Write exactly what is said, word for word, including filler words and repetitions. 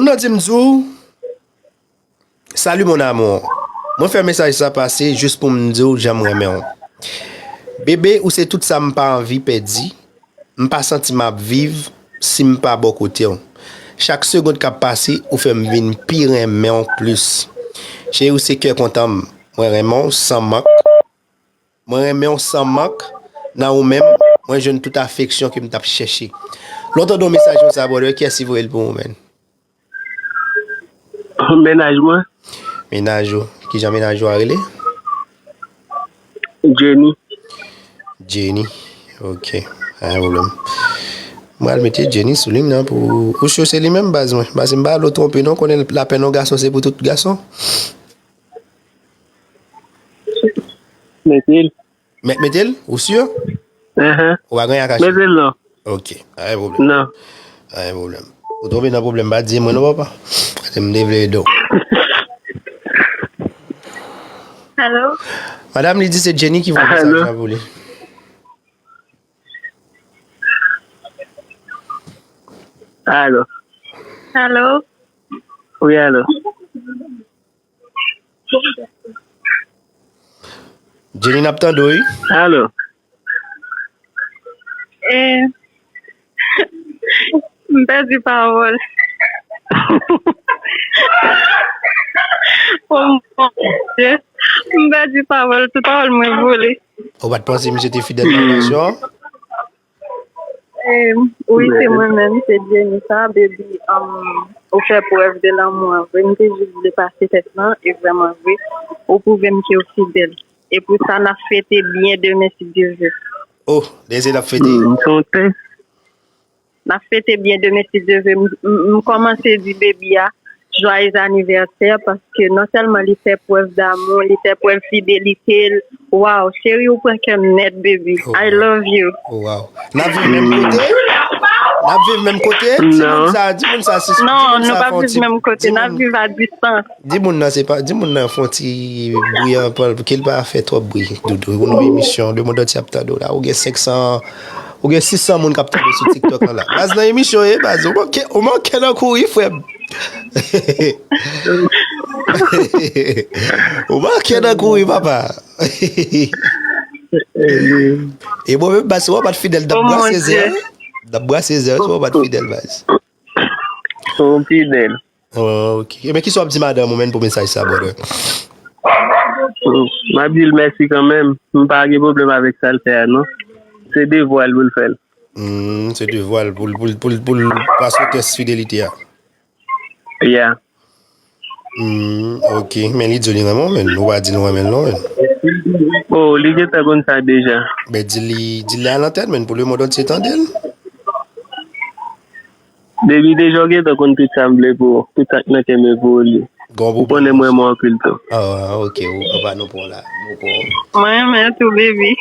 Sa di m di w, salut mon amour. Mwen fè mesaj sa pase jis pou m di w jan m renmen w. Bebe, ou se tout sa m pa anvi pèdi. M pa santi m ap viv si m pa bò kote w. Chak segonn k ap pase, ou fè m vin pi renmen w plis. Cheri, ou se kè kontan m. Mwen renmen w san mank. Mwen renmen w san mank. Nan ou menm, mwen jwenn tout afeksyon ke m t ap chèche. Lè w tande yon mesaj konsa, brother, kiyès ki voye l pou ou, man? Mennaj mwen. Mennaj ou. Kijan mennaj ou a rele? Jenny. Jenny. Ok. Pa gen pwoblèm. Mwen al mete Jenny sou liy nan pou ou sure se li menm baz mwen. Baz m pa lo twonpe non, konnen lapenn yon gason se pou tout gason. Mete l. Mèt mete l? Ou sure? Ahan. Ou pa gen anyen a kache? Mete l non. Ok, pa gen pwoblèm. Non. Pa gen pwoblèm. Ou twonpe nan pwoblèm, pa di mwen non, papa. Se m te vle ede w. Alo? Madanm li di se Jenny ki voye mesaj la pou li. Alo? Alo? Wi, alo? Jenny, n ap tande w, wi. Alo? Eh, m pèdi pawòl. Oh mon Dieu. M pèdi pawòl, tout pawòl mwen vole. Ou pa t panse misye te fidèl nan relasyon an? Eh, wi, se mwen menm, se Jenny sa, baby. Um, ou fè prèv de lanmou an vre. M te jis vle pase tèt lan, e vrèman vre, ou pwouve m ke w fidèl. E pou sa, n ap fete byen demen, si Dye vle. Oh, demen n ap fete. M sonte. N ap fete byen demen, si Dye vle. M, m, m kòmanse di baby a, joyeux anniversaire, paske non sèlman li fè prèv damou, li fè prèv fidelite l. Waw, cheri, ou pran kè m nèt, baby. Oh, I love you. Oh, wow. N ap viv menm kote? N ap viv menm kote? Di moun sa, di moun sa, si, non, nou pa viv menm kote, n ap viv a distans. Di moun nan, se pa, di moun nan fè yon ti bri anpil, pou ke l pa fè twòp bri, Doudou. Ou nan emisyon, lemonn antye ap tande w la. Ou gen senk san, ou gen sis san moun k ap tande sou TikTok lan la. Baz, nan emisyon ye, baz. Ou manke, ou manke nan kouri, frè m. Ou manke nan kouri, papa. E bon, menm baz, si w pa t fidèl, n t ap brase zè, wi. N t ap brase zè, si w pa t fidèl, baz. Ou fidèl. Oh, ok. Ebyen, kisa w ap di madanm ou menm pou mesaj sa, brother? M ap di l mèsi kanmenm. M pa gen pwoblèm avèk sa l fè a, non. Se devwa l pou l fè l. Hmm, se devwa l pou l, pou l, pou l, pou l pase tès fidelite a. Yeah. Hmm, ok. Men li di w li renmen w, men ou pa di l ou renmen l, non, men. Oh, li gentan konn sa deja. Ben, di li, di li a lantèn, men, pou lemonn antye tande l. Depi deja w gentan konn tout sa m vle pou ou, tout sa k nan kè m e pou ou li. Ou konnen m renmen w anpil tou. Ah, ok, ou, ou pa nou pran la. Nou pran. Mwen renmen tou, baby.